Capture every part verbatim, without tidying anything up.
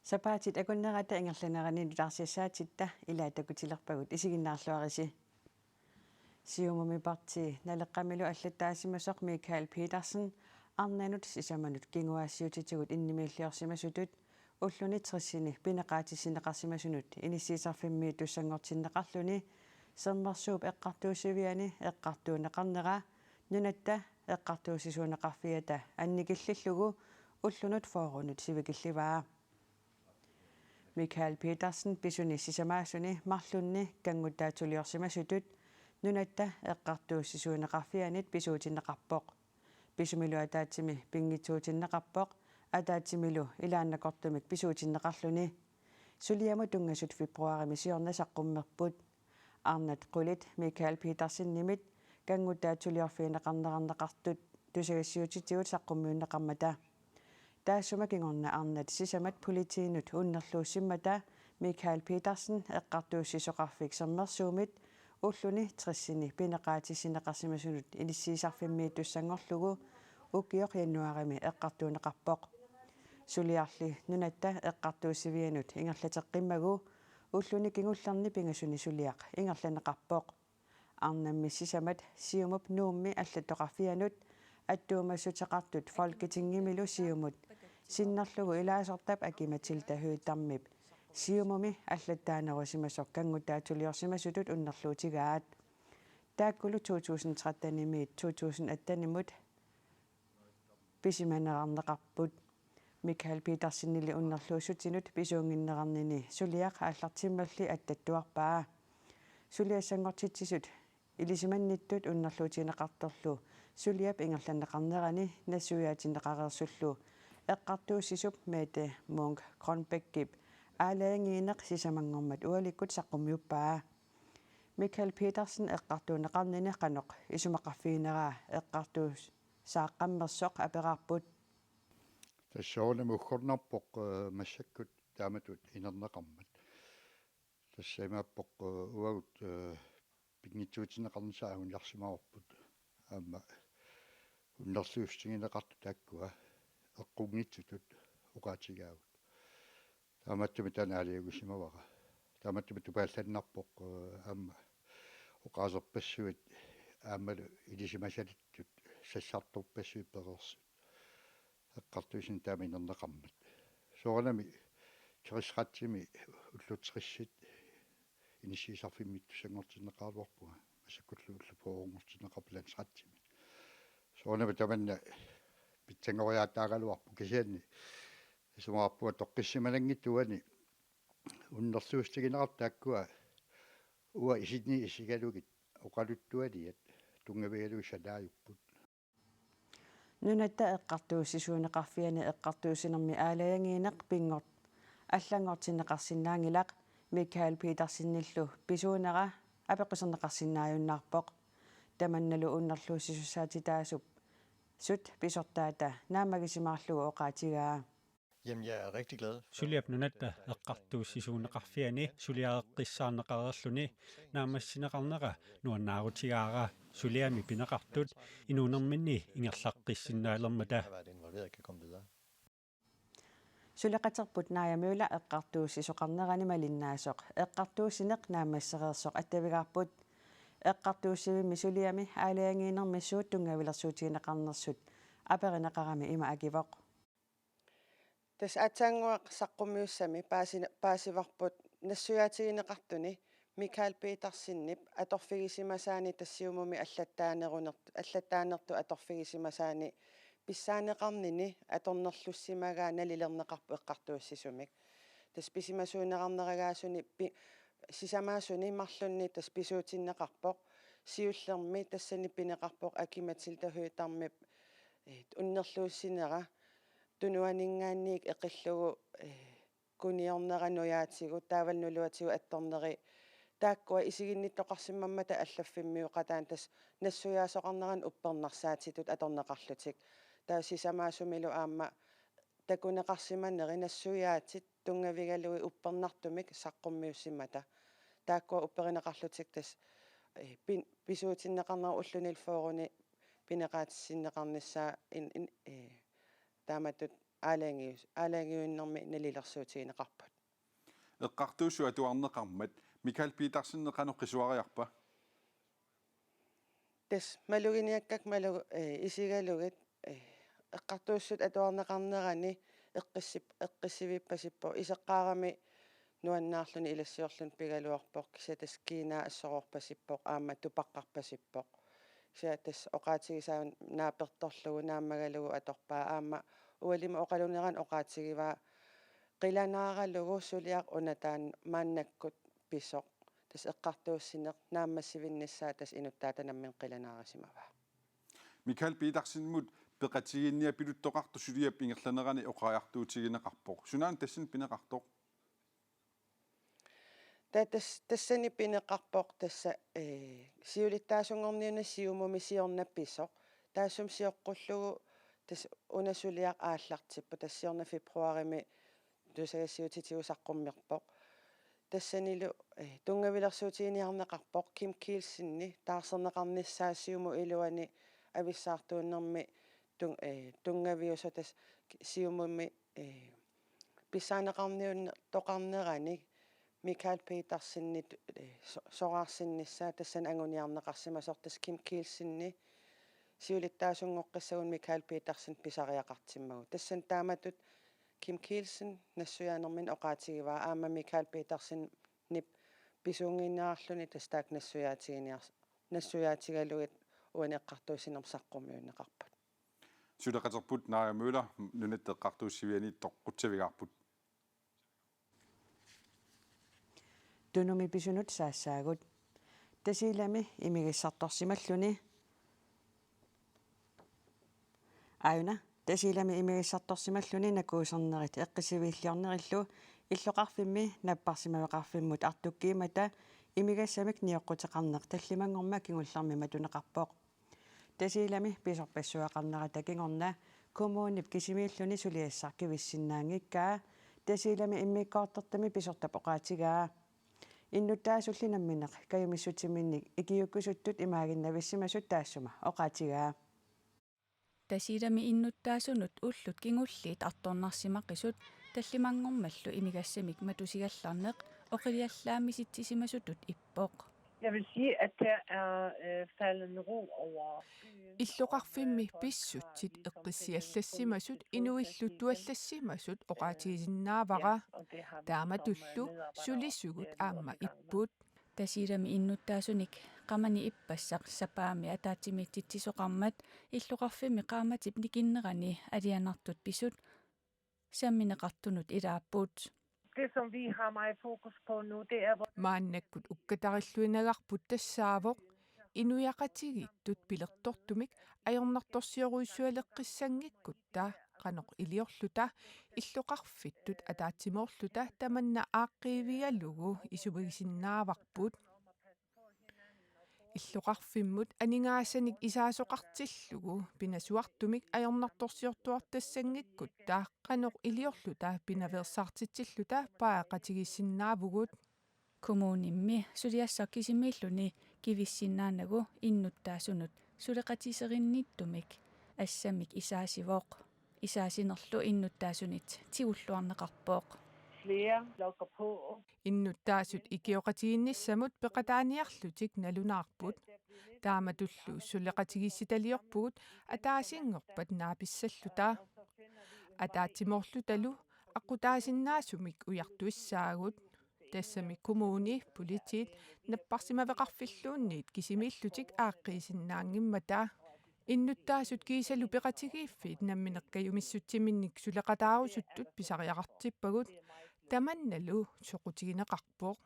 Sapaatit akunnerata ingerlanerani nutaarsiassaatitta ilaat takutilerpagut, isiginnaarluarisi. Siumumi partii Naleqqamilu allattaasimasoq Michael Petersen arnanut sisamanut kinguaassiuutitigut innimiilliorsimasutut ulluni tressini pineqaatissinneqarsimasunut inissiisarfimmiittussanngortinneqarluni Sermersuup eqqartuussiviani eqqartuunneqarnera Nunatta Eqqartuussisuuneqarfiata annikillillugu ullunut fyrrenut sivikillivaa. Michael Petersen pisuni sisamaasuni marlunni kannguttaatsuliorsimasutut Nunatta Eqqartuussisuuneqarfianit pisuutinneqarpoq. Pisumilu ataatsimi pinngitsuutinneqarpoq, ataatsimilu ilaannakortumik pisuutinneqarluni. Suliamut tunngasut februarimi siorna saqqummerput. Arnat qulit Michael Petersenimit kannguttaatsuliorfigineqarnerarneqartut tusagassiuutitigut saqqummiunneqarmata. Taassuma kingorna arnat sisamat politiinut unnerluussimmata Michael Petersen eqqartuussisoqarfik Sermersuumit ulluni tressini pineqaatissinneqarsimasunut inissiisarfimmiittussanngorlugu ukioq januaarimi eqqartuunneqarpoq. Suliarli Nunatta Eqqartuussivianut ingerlateqqimmagu ulluni kingullerni pingasuni suliaq ingerlanneqarpoq. Arnammi sisamat Siumup Nuummi allattoqarfianut attuumassuteqartut Folketingimilu Siumut sinnerlugu ilaasortap Aki-Matilda Høegh-Damip Siumumi allattaanerusimasoq kannguttaatsuliorsimasutut unnerluutigaat. Taakkulu to tusind tretten-imiit to tusind atten-imut pisimanerarneqarput. Michael Petersenili unnerluussutinut pisuunnginnerarnini suliaq aallartimmalli attattuarpaa. Suliassanngortitsisut ilisimannittut unnerluutigineqartorlu suliap ingerlanneqarnerani nassuiaatinneqareersullu eqqartuussisup Mette Munk Grønbækip aalajangiineq sisamanngormat ualikkut saqqummiuppaa. Michael Petersen eqqartuunneqarnini qanoq isumaqarfiginera eqqartuussaaqqammersoq aperaarput. Tassa soorunami uggornarpoq, eh, massakkut taamatut inerneqarmat. Tassa imaappoq, eh, uagut, eh, pinngitsuutinneqarnissaa anguniarsimavarput. Aamma unnerluussutigineqartut taakkua eqqunngitsutut oqaatigaagut. Taamaattumik taanna aalajangiusimavara. Taamaattumik tupaallannarpoq, eh, aamma oqaaserpassuit aammalu ilisimasalittut sassartorpassuit pereersut eqqartuussineq taama inerneqarmat. Soorunami Rigsretimi ullut tressit inissiisarfimmiittussanngortinneqaraluarpunga, massakkullu ullut fyrrenngortinneqarput Landsretimi. Soorunami tamanna pitsanngoriaataagaluarpoq, kisianni isumaqarpunga toqqissimananngitsoq uani unnerluussutigineqartut taakkua uanga isinni isigalugit oqaluttualiat tunngavigalugit salaajupput. Nunatta Eqqartuussisuuneqarfiani eqqartuussinermi aalajangiineq pinngor-, allanngortinneqarsinnaanngilaq, Michael Petersenillu pisuunera apeqquserneqarsinnaajunnaarpoq. Tamannalu unnerluussisussaatitaasup sut pisortaata naammagisimaarlugu oqaatigaa. Jamen, jeg er rigtig glad for, Suliap Nunatta Eqqartuussisuuneqarfiani suliareqqissaarneqareerluni naammassineqarnera nuannaarutigaara, suliami pineqartut inuunerminni ingerlaqqissinnaalermata. Har været involveret, kan komme videre. Suleqaterput Naja Møller eqqartuussisoqarnerani malinnaasoq eqqartuussineq naammassereersoq attavigaarput. Eqqartuussivimmi suliami aalajangiinermi suut tunngavilersuutigineqarnersut aperineqarami ima akivoq. Tassa aatsaannguaq saqqummiussami paasina-, paasivarput nassuiaatigineqartuni Michael Petersenip atorfigisimasaani, tassa Siumumi allattaaneruner-, allattaanertut atorfigisimasaani pissaaneqarnini atornerlussimagaa nalilerneqarpoq eqqartuussisumik. Tassa pisimasuunerarneragaasuni pi-, sisamaasuni marlunni tassa pisuutinneqarpoq. Siullermi tassani pineqarpoq Aki-Matilda Høegh-Damip, eh, unnerluussinera tunuaninngaanniit eqillugu, eh, kuniornera nujaatigut, taavalu nuluatigut attorneri. Taakkua isiginnittoqarsimammat allaffimmiuuqataani tassa nassuiaasoqarnerani uppernarsaatitut atorneqarlutik. Taava sisamaasumilu aamma takuneqarsimaneri nassuiaatit tunngavigalugit uppernartumik saqqummiussimmata. Taakkua upperineqarlutik tassa, eh, pin-, pisuutinneqarnera ulluni fyrreni pineqaatissinneqarnissaa in, in, eh, taamatut aalajangius-, aalajangiuinermi nalilersuutigineqarput. Eqqartuussut atuarneqarmat Michael Petersen qanoq qisuariarpa? Tassa maluginiakkakka malugu, eh, isigalugit, eh, eqqartuussut atuarneqarnerani eqqissip-, eqqissivippasippoq, iseqqaarami nuannaarluni ilassiorluni pigaluarpoq, kisianni tassa kiinaa assoroorpasippoq aamma tupaqqarpasippoq. Kisianni tassa oqaatigisaa naapertorlugu naammagalugu atorpaa, aamma ualimi oqalunerani oqaatigivaa qilanaaralugu suliaq una taanna maannakkut pisoq. Tassa eqqartuussineq naammassivinnissaa tassa inuttaata nammineq qilanaarisimavaa. Michael Petersenimut peqatigiinniapiluttoqartoq suliap ingerlanerani oqariartuutigineqarpoq. Sunaana tassani pineqartoq? Taava tas-, tassani pineqarpoq tassa, eh, siulittaasunngorniunneq Siumumi siorna pisoq. Taassuma sioqqullugu tassa una suliaq aallartippoq, tassa siorna februarimi tusagassiutitigut saqqummerpoq. Tassanilu, eh, tunngavilersuutiginiarneqarpoq Kim Kielsenip taarserneqarnissaa Siumup iluani avissaartuunnermi tun-, eh, tunngaviusoq, tassa Siumumi, eh, pissaaneqarniunnertoqarnerani Michael Petersenip, eh, so-, soraarsinnissaa tassani anguniarneqarsimasoq, tassa Kim Kielsenip siulittaasunngoqqissagunik Michael Petersen pisariaqartimmagu. Tassani taamatut Kim Kielsen nassuiaanermini oqaatigivaa, aamma Michael Petersenip pisuunnginnerarluni tassa taakku nassuiaatiginiars-, nassuiaatigalugit uani eqqartuussinermi saqqummiunneqarput. Suleqaterput Naja Møller Nunatta Eqqartuussivianiittoq qutsavigaarput. Tunumi pisunut saassaagut. Tasiilami imigassartorsimalluni. Aajuna, Tasiilami imigassartorsimalluni nakuusernerit eqqissiviilliornerillu illoqarfimmi napparsimmaveqarfimmut artukkiimmata imigassamik nioqquteqarneq tallimanngormat kingullermik matuneqarpoq. Tasiilami pisorpassuaqarnerata kingorna kommunip kisimiilluni suliassaq kivissinnaanngikkaa Tasiilami immikkoortortami pisortap oqaatigaa. Innuttaasulli namminneq kajumissutsiminnik ikiuukkusuttut imaaginnavissimasut taassuma oqaatigaa. Tasiilami innuttaasunut ullut kingulliit artornarsimaqisut tallimanngormallu imigassamik matusigallarneq oqiliallaammisitsisimasutut ippoq. Jeg vil sige, at der er øh, faldet en ro over byen. Illoqarfimmi pissutsit eqqissiallassimasut inuilluttuallassimasut oqaatigisinnaavara. Taamatullu sulisugut aamma ipput. Tasiilami innuttaasunik qamani ippassaq sapaammi ataatsimiititsisoqarmat illoqarfimmi qaammatip nikinnerani alianartut pisut sammineqartunut ilaapput. Det, som vi har meget fokus på nu, det er, hvor Maannakkut ukkatarilluinagarput tassaavoq inuiaqatigiittut pilertortumik ajornartorsiorujussualeqqissanngikkutta qanoq iliorluta illoqarfittut ataatsimoorluta tamanna aaqqiivigalugu isumagisinnaavarput. Illoqarfimmut aningaasanik isaasoqartillugu pinasuartumik ajornartorsiortuartassanngikkutta qanoq iliorluta pinaveersaartitsilluta peqatigiissinnaavugut. Kommunimmi suliassaq kisimiilluni kivissinnaanagu innuttaasunut suleqatiserinnittumik assammik isaasivoq. Isaasinerlu innuttaasunit tigulluarneqarpoq. Flere logger på. Innuttaasut ikioqatigiinnissamut peqataaniarlutik nalunaarput. Taamatullu suleqatigiissitaliorpugut ataasinngorpat naapissalluta. Ataatsimoorlutalu aqqutaasinnaasumik ujartuissaagut. Tassami kommuni, politiit napparsimmaveqarfilluunniit kisimiillutik aaqqiisinnaanngimmata. Innuttaasut kiisalu peqatigiiffiit namminneq kajumissutsiminnik suleqataarusuttut pisariaqartippagut, tamannalu soqutigineqarpoq.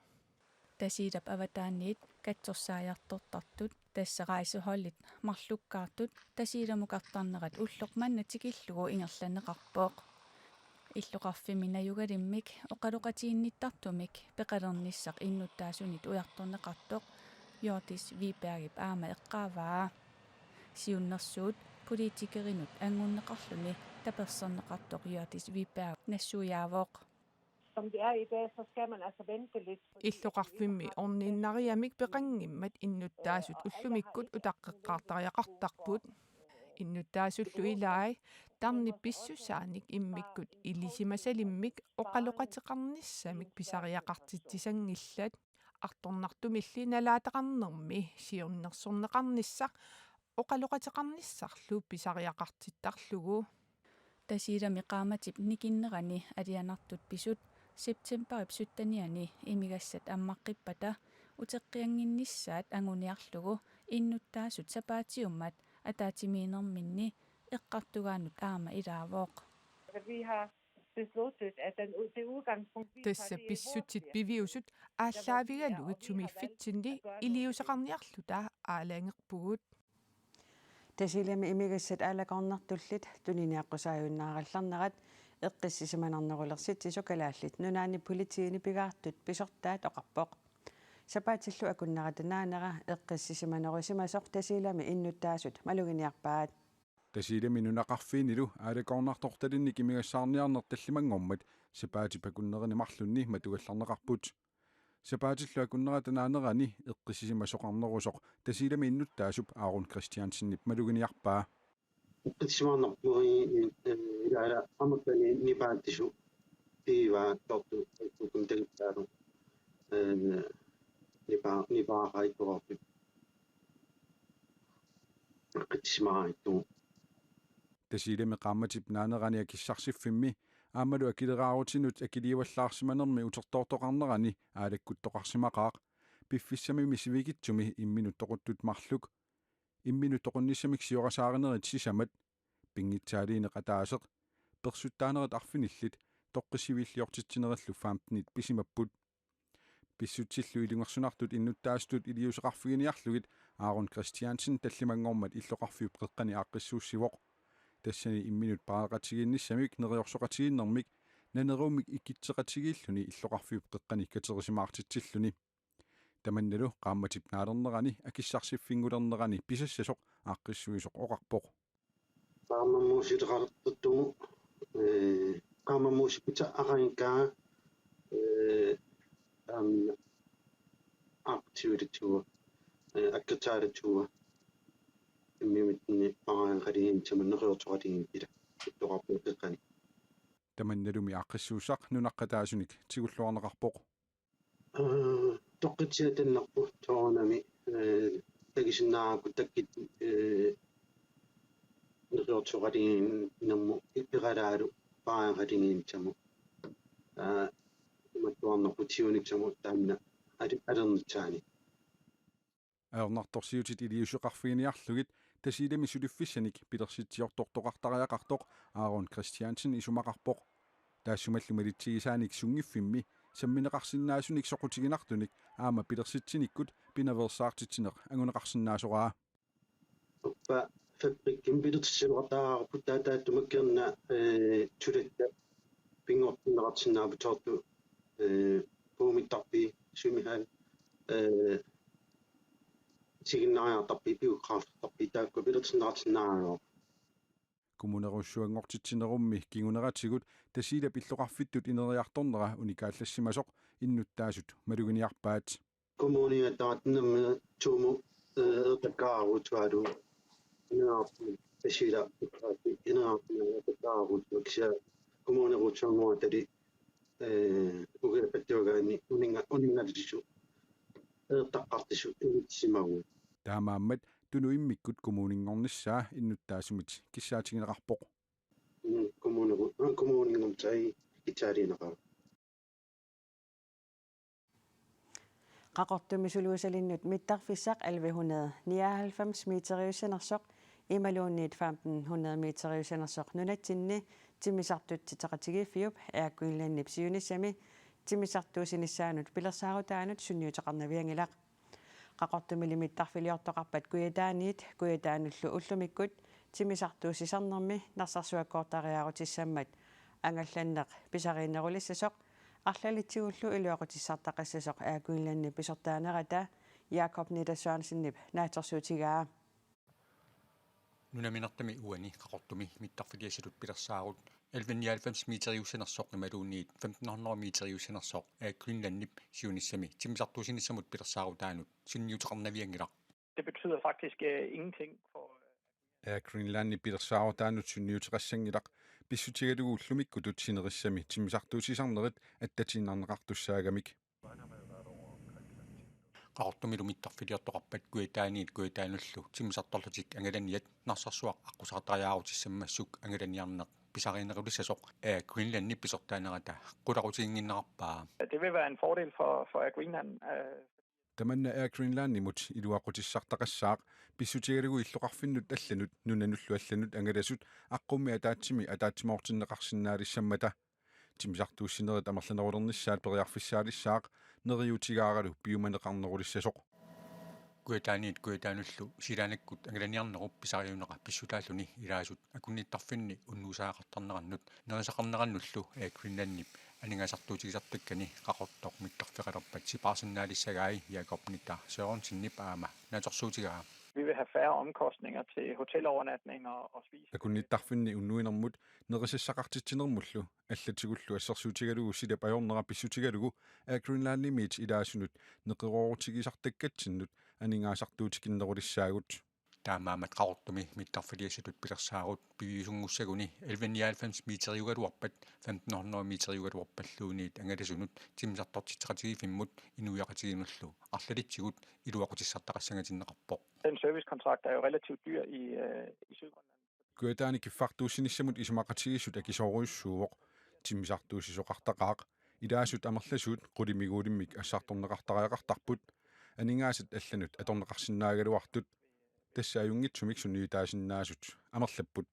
Tasiilap avataaniit katsorsaajartortartut, tassa rejseholdit marlukkaartut, Tasiilamukartarnerat ulloq manna tikillugu ingerlanneqarpoq. Illoqarfimmi najugalimmik oqaloqatiginnittartumik peqalernissaq innuttaasunit ujartorneqartoq Hjørdis Wibergip aamma eqqaavaa. Siunnersuut politikerinut anngunneqarluni taperserneqartoq Hjørdis Wiberg nassuiaavoq. Som det er i dag, så skal man altså vente lidt. Illoqarfimmi orniinnariamik peqanngimmat innuttaasut ullumikkut utaqqeqqaartariaqartarput. Innuttaasullu ilai tarnip pissusaanik immikkut ilisimasalimmik oqaloqateqarnissamik pisariaqartitsisanngillat. Artornartumilli nalaataqarnermi siunnersorneqarnissaq oqaloqateqarnissarlu pisariaqartittarlugu. Tasiilami qaammatip nikinnerani alianartut pisut septembarip syttenianni imigassat ammaqqippata uteqqiannginnissaat anguniarlugu innuttaasut sapaatiummat ataatsimiinnerminni eqqartugaannut aamma ilaavoq. Vi har besluttet, at den, det udgangspunkt, vi tager, det er i vores hjem. Tassa pissutsit piviusut aallaavigalugit sumiiffitsinni iliuuseqarniarluta aalajangerpugut. Tasiilami imigassat aalakoornartullit tuniniaqqusaajunnaarallarnerat eqqissisimanernerulersitsisut Kalaallit Nunaanni politiini pigaartut pisortaat oqarpoq. Sapaatillu akunnerata naanera eqqissisimanerusimasoq Tasiilami innuttaasut maluginiarpaat. Tasiilami nunaqarfiinilu aalakoornartortalinnik imigassaarniarneq tallimanngormat sapaatip akunnerini marlunni matugallarneqarput. Sapaatillu akunnerata naanerani eqqissisimasoqarnerusoq Tasiilami innuttaasup Aaron Christiansenip maluginiarpaa. Eqqissisimaarnarpoq i, i, eh, ilaala amerlani nipaatisu piivaa tortu ukkum tagittaalu, eh, nipa-, nipaaqaittuarpit. Eqqissisimaarnarpoq. Tasiilami qaammatip naanerani akissarsiffimmi aammalu akileraarutinut akiliivallaarsimanermi utertoortoqarnerani aalakkuttoqarsimaqaaq. Piffissami misivikitsumi imminut toquttut marluk. Imminut toqunnissamik siorasaarinerit sisamat. Pinngitsaaliineq ataaseq. Persuttaanerit arfinillit. Toqqissiviilliortitsinerillu femtenit pisimapput. Pissutsillu ilungersunartut innuttaasutut iliuuseqarfiginiarlugit Aaron Christiansen tallimanngormat illoqarfiup qeqqani aaqqissuussivoq. Tassani imminut paaraqatigiinnissamik neriorsoqatigiinnermik naneruummik ikitseqatigiilluni illoqarfiup qeqqani katerisimaartitsilluni. Tamannalu qaammatip naalernerani akissarsiffinngulernerani pisassasoq aaqqissuisoq oqarpoq. Qaammamuusileqartuttugu, eh, qaammamuusippita aqaginkaa, eh, aamma aqtivilitsuua, eh, akkertaalutsuua, immimitsinni paaraqatigiinnissamut neriorsoqatigiippita, illoqarfiup qeqqani. Tamannalumi aaqqissuussaq nunaqqataasunik tigulluarneqarpoq. Eh, toqqitsiatannarpu toorunami, eh, takusinnaarakku takkut, eh, neriorsoqatigiinnermut iperalaalu paaraqatigiinnissamut. Eh, imattuarnerput siunissami taanna ali-, alernissaani. Ajornartorsiutit iliuuseqarfiginiarlugit Tasiilami suliffissanik pilersitsiortortoqartariaqartoq Aaron Christiansen isumaqarpoq. Taassumalu malitsigisaanik sunngiffimmi sammineqarsinnaasunik soqutiginartunik aamma pilersitsinikkut pinaveersaartitsineq anguneqarsinnaasoraa. Uppa fabrikkimi pilersitsisoqartariaqarpugut taava taattumik kingorna, eh, tulatta pinngortinneqarsinnaapput soorlu, eh, puumittarpii, svømmehal, eh, isiginnaariartarpii, biograftarpii, taakku pilersinneqarsinnaagaluarput. Kommunerujussuanngortitsinerummi kinguneratigut Tasiilap illoqarfittut ineriartornera unikaallassimasoq innuttaasut maluginiarpaat. Kommunia taartinnermi tuumu, eh, eqqakkaaruutsualu ineriartorneq Tasiilap ineriartorneq eqqakkaaruutsualu kisianni kommunerujussuanngoratali, eh, ukiapattugagaanni uninga-, uninngalisut eqqakkaaruutsualu inissisimaguit. Taamaammat Tunut immikkut kommuninngornissaa innuttaasumit kissaatigineqarpoq. Mm, kommuneru-, ah, kommuninngornissaa kissaatigineqarpoq. Qaqortumi suluusalinnut mittarfissaq elleve hundrede nioghalvfems meteriussanersoq imaluunniit femten hundrede meteriussanersoq nunatsinni timmisartuuteqatigiiffiup Air Greenlandip siunissami timmisartuussinissaanut pilersaarutaanut sunniuteqarnavianngilaq. Qaqortumili mittarfiliortoqarpat Kujataaniit Kujataanullu ullumikkut timmisartuussisarnermi narsarsuakkoortariaarutissammat angallanneq pisariinnerulissasoq arlalitsigullu iluaqutissartaqassasoq Air Greenlandip pisortaanerata Jakob Nitter Sørensenip naatsorsuutigaa. Nunaminertami uani Qaqortumi mittarfiliassatut pilersaarut elleve nioghalvfems meteriussanersoq imaluunniit femten hundrede meteriussanersoq Air Greenlandip siunissami timmisartuussinissamut pilersaarutaanut sunniuteqarnavianngilaq. Det betyder faktisk, øh, ingenting for, øh, Air Greenlandip pilersaarutaanut sunniuteqassanngilaq pissutigalugu ullumikkutut sinerissami timmisartuussisarnerit attatiinnarneqartussaagamik. Qaqortumilu mittarfiliortoqarpat Kujataaniit Kujataanullu timmisartorlutik angalaniat Narsarsuaq aqqusaartariaarutissammassuk angalaniarneq pisariinnerulissasoq Air Greenlandip pisortaanerata qularutiginnginnerarpaa. Det vil være en fordel for, for Air Greenland. Øh, Tamanna Air Greenlandimut iluaqutissartaqassaaq pissutigalugu illoqarfinnut allanut nunanullu allanut angalasut aqqummi ataatsimi ataatsimoortinneqarsinnaalissammata. Timmisartuussinerit amerlanerulernissaat periarfissaalissaaq neriuutigaaralu piumaneqarnerulissasoq. Kujataaniit Kujataanullu silaannakkut angalaniarnerup pisariuneqa pissutaalluni ilaasut akunnittarfinni unnuisagaqartarnerannut nerisaqarnerannullu Air Greenlandip aningaasartuutigisartakkani Qaqortoq mittarfeqalerpat sipaarsinnaalissagai Jakob Nitta Sørensenip aamma naatsorsuutigaa. Vi vil have færre omkostninger til hotelovernatning og, og spise. Akunnittarfinni unnuinermut nerisassaqartitsinermullu allatigullu assersuutigalugu silap ajornera pissutigalugu Air Greenlandimiit ilaasunut neqeroorutigisartakkatsinnut aningaasartuutikinnerulissaagut. Taamaammat Qaqortumi mittarfiliassatut pilersaarut piviusunngussaguni elleve nioghalvfems meteriugaluarpat femten hundrede meteriugaluarpalluunniit angalasunut timmisartortitseqatigiiffimmut inuiaqatigiinnullu arlalitsigut iluaqutissartaqassangatinneqarpoq. Den servicekontrakt er jo relativt dyr i, øh, i Sydgrønland. Kujataani kiffartuussinissamut isumaqatigiissut akisoorujussuuvoq. Timmisartuussisoqartaqaaq. Ilaasut amerlasuut qulimiguulimmik assartorneqartariaqartarput. Aningaasat allanut atorneqarsinnaagaluartut. Tassa ajunngitsumik sunniutaasinnaasut amerlapput.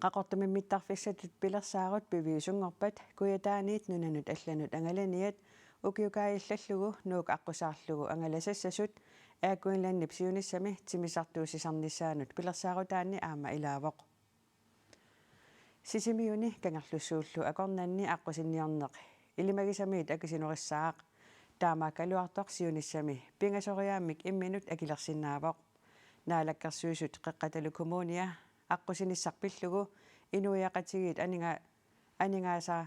Qaqortumi mittarfissatut pilersaarut piviusunngorpat Kujataaniit nunanut allanut angalaniat ukiukaajillallugu Nuuk aqqusaarlugu angalasassasut Air Greenlandip siunissami timmisartuussisarnissaanut pilersaarutaanni aamma ilaavoq. Sisimiuni Kangerlussuullu akornanni aqqusinniorneq ilimagisamiit akisunerissaaq. Taamaakkaluartoq siunissami pingasoriaammik imminut akilersinnaavoq. Naalakkersuisut Qeqqatalu Kommunia aqqusinissaq pillugu inuiaqatigiit aninga-, aningaasa-,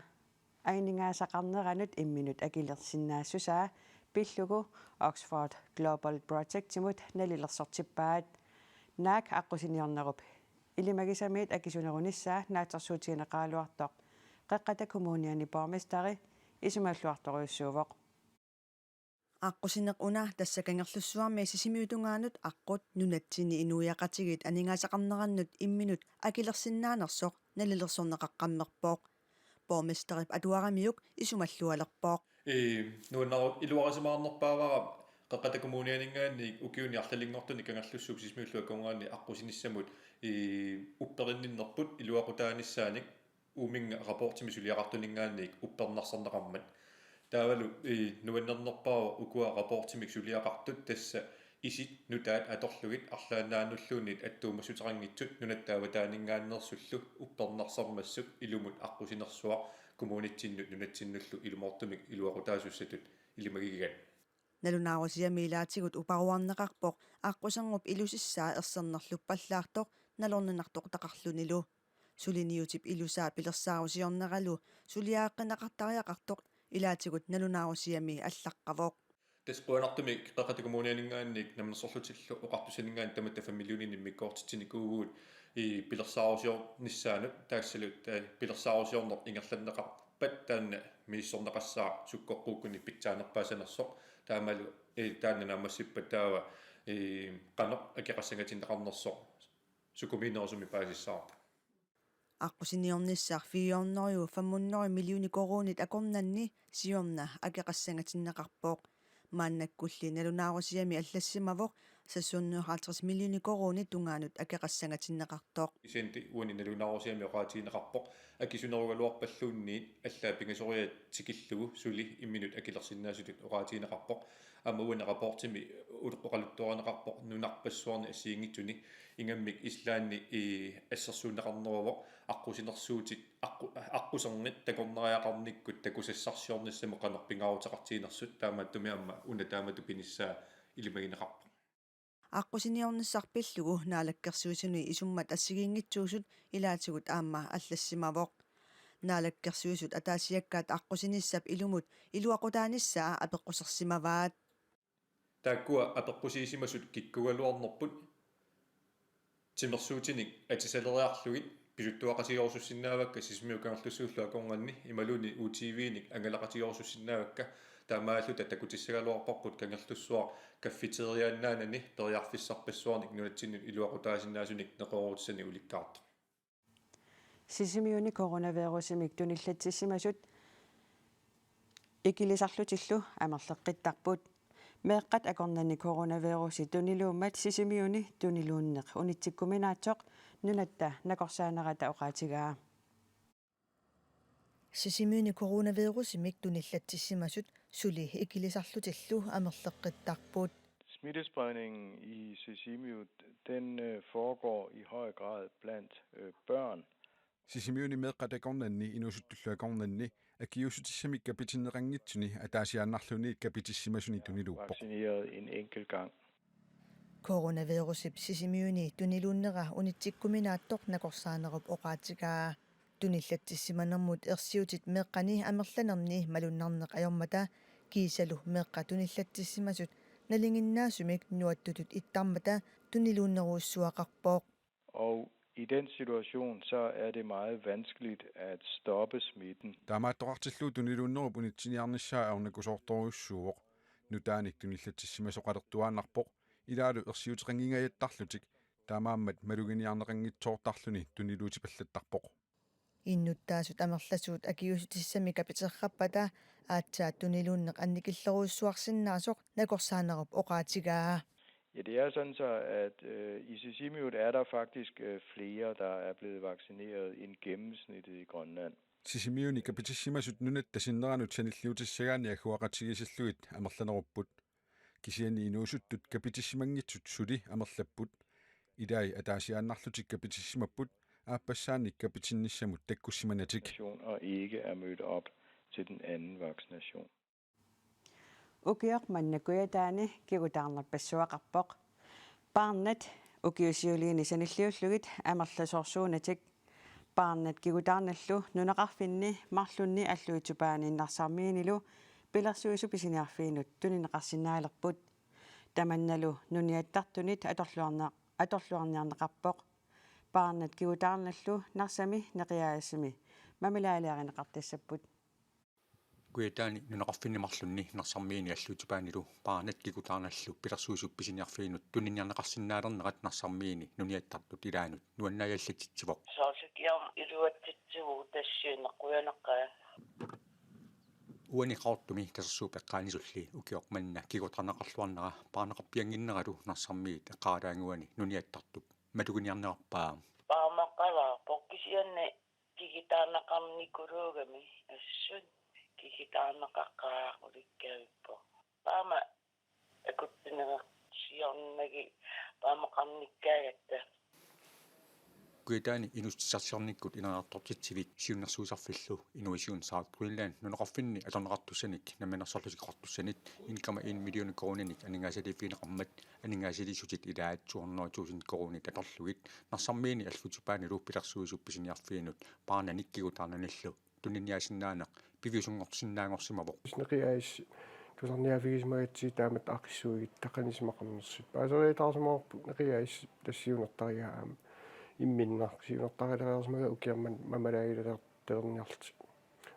aningaasaqarneranut imminut akilersinnaassusaa pillugu Oxford Global Projectimut nalilersortippaat. Naak aqqusinniornerup ilimagisamiit akisunerunissaa naatsorsuutigineqaraluartoq Qeqqata Kommuniani borgmesteri isumalluartorujussuuvoq. Aqqusineq una tassa Kangerlussuarmi Sisimiut tungaanut aqqut nunatsinni inuiaqatigiit aningaasaqarnerannut imminut akilersinnaanersoq nalilersorneqaqqammerpoq. Borgmesterip atuaramiuk isumallualerpoq. Ee, nuannaru-, iluarisimaarnerpaavara Qeqqata Kommunianinngaanniit ukiuni arlalinngortuni Kangerlussuup Sisimiullu akornanni aqqusinissamut, ee, upperinninnerput iluaqutaanissaanik uuminnga rapportimi suliaqartuninngaanniit uppernarsarneqarmat. Taavalu, ee, nuannernerpaavoq ukua rapportimik suliaqartut tassa isit nutaat atorlugit arlaannaannulluunniit attuumassuteqanngitsut nunatta avataaninngaanneersullu uppernarsarmassuk ilumut aqqusinersuaq kommunitsinnut nunatsinnullu ilumoortumik iluaqutaasussatut ilimagigigaat. Nalunaarusiami ilaatigut uparuarneqarpoq aqquserngup ilusissaa ersernerluppallaartoq nalorninartortaqarlunilu. Suliniutip ilusaa pilersaarusiorneralu suliareqqineqartariaqartoq ilaatigut nalunaarusiami allaqqavoq. Tassa qujanartumik Qeqqata Kommunianinngaanniit Namminersorlutillu Oqartussaninngaanniit tamatta fem millionit immikkoortitsinikuuvugut, ee, pilersaarusiornissaanut taassalu, ee, pilersaarusiorneq ingerlanneqarpat taanna misissorneqassaaq sukkoqquukkuni pitsaanerpaasanersoq. Taamalu, ee, taanna naammassippat taava, ee, qanoq akeqassangatinneqarnersoq sukumiinerusumik paasissavarput. Aqqusiniornissaq fire hundrede, fem hundrede millioner koruunit akornanni siorna akeqassangatinneqarpoq. Maannakkulli nalunaarusiami allassimavoq seks hundrede og halvtreds millioner koruunit tungaanut akeqassangatinneqartoq. Kisianni uani nalunaarusiami oqaatigineqarpoq akisunerugaluarpalluunniit allaat pingasoriaat tikillugu suli imminut akilersinnaasutut oqaatigineqarpoq. Aamma uani rapportimi ul-, oqaluttuarineqarpoq nunarpassuarni assigiinngitsuni ingammik Islandi, ee, assersuunneqarneruvoq aqqusinersuutit aqqu-, aqqusernit takornariaqarnikkut takusassarsiornissamut qanoq pingaaruteqartiginersut, taamaattumik aamma una taamatut pinissaa ilimagineqarpoq. Aqqusiniornissaq pillugu Naalakkersuisuni isummat assigiinngitsuusut ilaatigut aamma allassimavoq. Naalakkersuisut ataasiakkaat aqqusinissap ilumut iluaqutaanissaa apeqqusersimavaat. Taakkua apeqqusiisimasut kikkuugaluarnerput Timersuutinik atisaleriarlugit pisuttuaqatigerusussinnaavakka Sisimiut Kangerlussuullu akornanni imaluunniit U T V-nik angalaqatigerusussinnaavakka, taamaalluta takutissagaluarparput Kangerlussuaq kaffiteriaannaanani periarfissarpassuarnik nunatsinnut iluaqutaasinnaasunik neqeroorutissanik ulikkaartoq. Sisimiuni coronavirusimik tunillatsissimasut ikilisarlutillu amerleqqittarput. Meeqqat akornanni coronavirusi tuniluummat Sisimiuni tuniluunneq unitsikkuminaatsoq nunatta nakorsaanerata oqaatigaa. Sisimiuni coronavirusimik tunillatsissimasut suli ikilisarlutillu amerleqqittarput. Smittespredningen i Sisimiut, den øh, foregår i høj grad blandt øh, børn. Sisimiuni meeqqat akornanni inuusuttullu akornanni akiuussutissamik kapitinneqanngitsuni ataasiaannarluniit kapitissimasuni tuniluuppoq. Vaccineret en enkelt gang. Coronavirusip Sisimiuni tuniluunnera unitsikkuminaatsoq nakorsaanerup oqaatigaa. Tunillatsissimanermut ersiutit meeqqani amerlanerni malunnarneq ajormata kiisalu meeqqat tunillatsissimasut nalinginnaasumik nuattutut ittarmata tuniluunnerujussuaqarpoq. Og i den situation, så er det meget vanskeligt at stoppe smitten. Taamaattoqartillugu tuniluunnerup unitsiniarnissaa ajornakusoortorujussuuvoq. Nutaanik tunillatsissimasoqalertuaannarpoq, ilaalu ersiuteqanngingajattarlutik, taamaammat maluginiarneqanngitsoortarluni tuniluutipallattarpoq. Innuttaasut amerlasuut akiuussutissamik kapiterrappata aatsaat tuniluunneq annikillerujussuarsinnaasoq nakorsaanerup oqaatigaa. Ja, det er sådan så, at øh, i Sisimiut er der faktisk øh, flere, der er blevet vaccineret end gennemsnittet i Grønland. Sisimiuni kapitissimasut nunatta sinneranut sanilliutissagaanni agguaqatigiissillugit amerlanerupput. Kisianni inuusuttut kapitissimanngitsut suli amerlapput. Ilai ataasiaannarlutik kapitissimapput, aappassaannik kapitinnissamut takkussimanatik. Vaccination og ikke er mødt op til den anden vaccination. Ukioq manna Kujataani kigutaarnerpassuaqarpoq. Paarnat ukiut siuliini sanilliullugit amerlasoorsuunatik. Paarnat kigutaarnallu nunaqarfinni marlunni Alluitsup Paani Narsarmiinilu pilersuisut pisiniarfiinut tunineqarsinnaalerput. Tamannalu nuniattartunit atorluarna-, atorluarniarneqarpoq. Paarnat kigutaarnallu Narsami Neqiaasimi mamalaaliarineqartassapput. Kujataani nunaqarfinni marlunni Narsarmiini Alluitsup Paanilu paarnat kigutaarnallu pilersuisut pisiniarfiinut tuniniarneqarsinnaalernerat Narsarmiini nuniattartut ilaannut nuannaajallatsitsivoq. Soorlu ukiormi iluatsitsivugut, tassa qujanaqaaq. Uani Qaqortumi Kasersuup eqqaanisulli ukioq manna kigutaarneqarluarnera paarneqarpiannginneralu Narsarmiit eqqaalaannguani nuniattartup maluginiarnerarpaa. Paarneqalaarpoq kisianni kigutaarneqarnikuluugami assut kigutaarneqaqaaq ulikkaavippoq. Paarnat akutsineqarsiornagit paarneqarnikkaangatta. Kujataani inuussutissarsiornikkut ineriartortitsivik siunnersuisarfillu Innovation South Greenland nunaqarfinni atorneqartussanik namminersorlutik oqartussanit en komma en million koruuninik aningaasaliiffigineqarmat aningaasaliissutit ilaat to hundrede tusind koruunit atorlugit Narsarmiini Alluitsup Paanilu pilersuisut pisiniarfiinut paarnanik kigutaarnanillu tuniniaasinnaaneq piviusunngorsinnaanngorsimavoq. Neqiaasip tusarniaaffigisimagatsigit taamatut aaqqissuugut taqqanisimaqarnersut. Paaseriataarsimavarput Neqiaasip tassa siunertariaa aamma imminnaq siunertarialeriarsimagaa ukiormanna mamalaalilerniarlutik.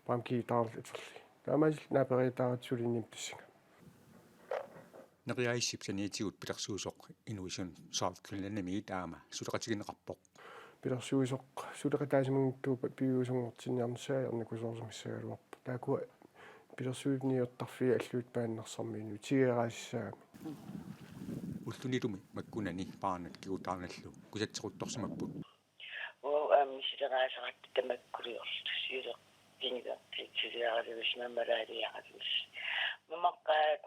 Paarnat kigutaarnallu atorlugit. Taamaasilluta naaperiataaratta sulinnik tassunga. Neqiaasip saniatigut pilersuisoq Innovation South Greenlandimiit aamma suleqatigineqarpoq. Pilersuisoq suleqataasimanngitsuuvoq piviusunngortinniarnissaa ajornakusoorsimassagaluarpoq. Taakkua pilersuisut niuertarfiit Alluitsup Paani Narsarmiinut tigeraasissagamik. Ullunilumi makkunani paarnat kigutaarnallu kusatsiquttorsimapput. Uagut aamma misileraasaratta tamakkuliorluta siuleq kinilertitsiliaralusi mamalaaliaralusi. Mamaqqaat.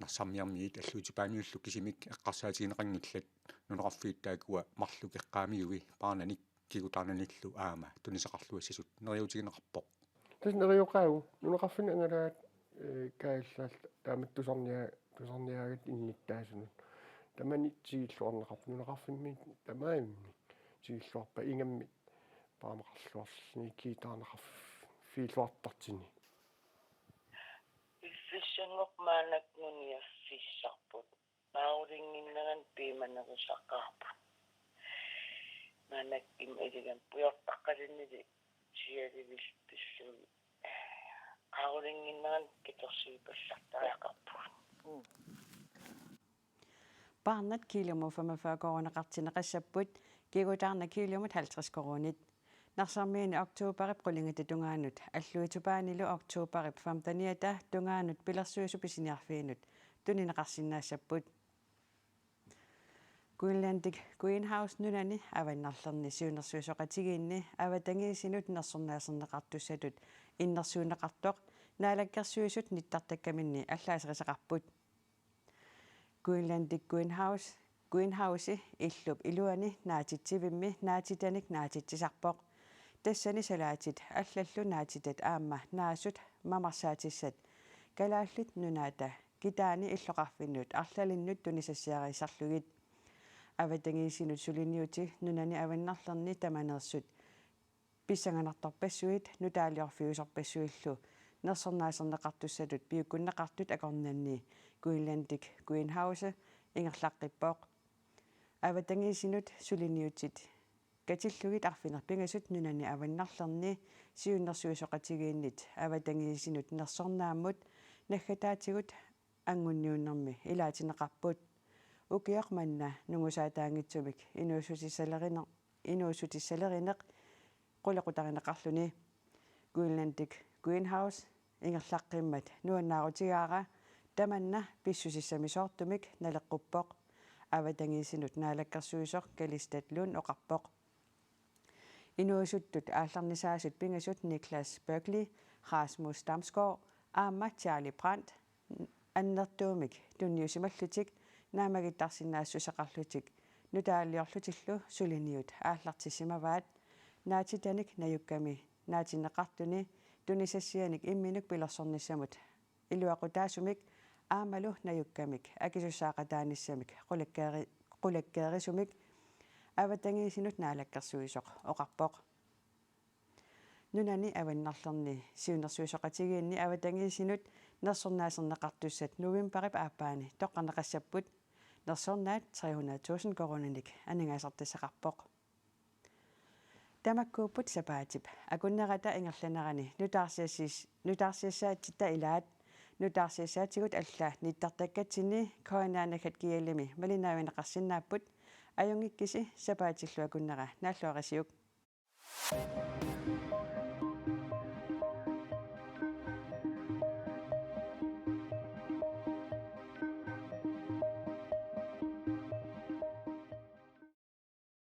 Narsarmiarmiit Alluitsup Paaniullu kisimik eqqarsaatigineqanngillat nunaqarfiit taakkua marluk eqqaamiui paarnanik kigutaarnanillu aamma tunisaqarluassasut neriuutigineqarpoq. Tassa nerioqaagut nunaqarfinni angalaat, ee, kaallallu taamatut tusarnia-, tusarniaagatta innuttaasunut. Tamanit tigilluarneqarpoq nunaqarfimmi tamarmik tigilluarpata ingammik paarneqarluarluni kigutaarneqarfiilluartartuni. Piffissanngorpat maannakkut nuniaffissarput. Paarulinnginnerani piumanerusaqaarput. Anakkim iligam pujortaqqalinnili sialivil pissum qarulinnginneran kitersiipallattariaqarpugut. Paarnat kiilumut femogfyrre koruuneqartinneqassapput, kigutaarnat kiilumut halvtreds koruunit. Narsarmiini oktoberip qulingitta tungaanut alluitupaanilu oktoberip femteniata tungaanut pilersuisut pisiniarfiinut tunineqarsinnaassapput. Greenlandic Greenhouse nunani avannarlerni siunnersuisoqatigiinni avatangiisinut nersornaaserneqartussatut innersuunneqartoq Naalakkersuisut nittartakkaminni allaaserisaqarput. Greenlandic Greenhouse, Greenhouse illup iluani naatitsivimmi naatitanik naatitsisarpoq. Tassani salaatit allallu naatitat aamma naasut mamarsaatissat Kalaallit Nunaata Kitaani illoqarfinnut arlalinnut tunisassiariisarlugit. Avatangiisinut suliniutit nunani avannarlerni tamaneersut pissanganartorpassuit nutaaliorfiusorpassuillu nersornaaserneqartussatut piukkunneqartut akornanni Greenlandic Greenhouse ingerlaqqippoq. Avatangiisinut suliniutit katillugit arfineq-pingasut nunani avannarlerni siunnersuisoqatigiinnit avatangiisinut nersornaammut naggataatigut angunniunnermi ilaatinneqarput. Ukioq manna nungusaataanngitsumik inuussutissalerine-, inuussutissalerineq qulequtarineqarluni. Greenlandic Greenhouse ingerlaqqimmat nuannaarutigaara tamanna pissusissamisoortumik naleqquppoq, avatangiisinut naalakkersuisoq Kalistat Lund oqarpoq. Inuusuttut aallarnisaasut pingasut Niklas Bergli, Rasmus Damsgaard aamma Charlie Brandt annertuumik tunniusimallutik naammagittarsinnaassuseqarlutik nutaaliorlutillu suliniut aallartissimavaat naatitanik najukkami naatinneqartuni tunisassianik imminut pilersornissamut iluaqutaasumik aammalu najukkamik akisussaaqataanissamik qulakkeeri-, qulakkeerisumik avatangiisinut naalakkersuisoq oqarpoq. Nunani avannarlerni siunnersuisoqatigiinni avatangiisinut nersornaaserneqartussat novembarip aappaani toqqarneqassapput. Nersornaat tre hundrede tusind koruuninik aningaasartassaqarpoq. Tamakkuupput sapaatip akunnerata ingerlanerani nutaarsiassis-, nutaarsiassaatitta ilaat. Nutaarsiassaatigut alla nittartakkatsinni K N R-naggat G L-imi malinnaavigineqarsinnaapput. Ajunngikkisi, sapaatillu akunnera naalluarisiuk.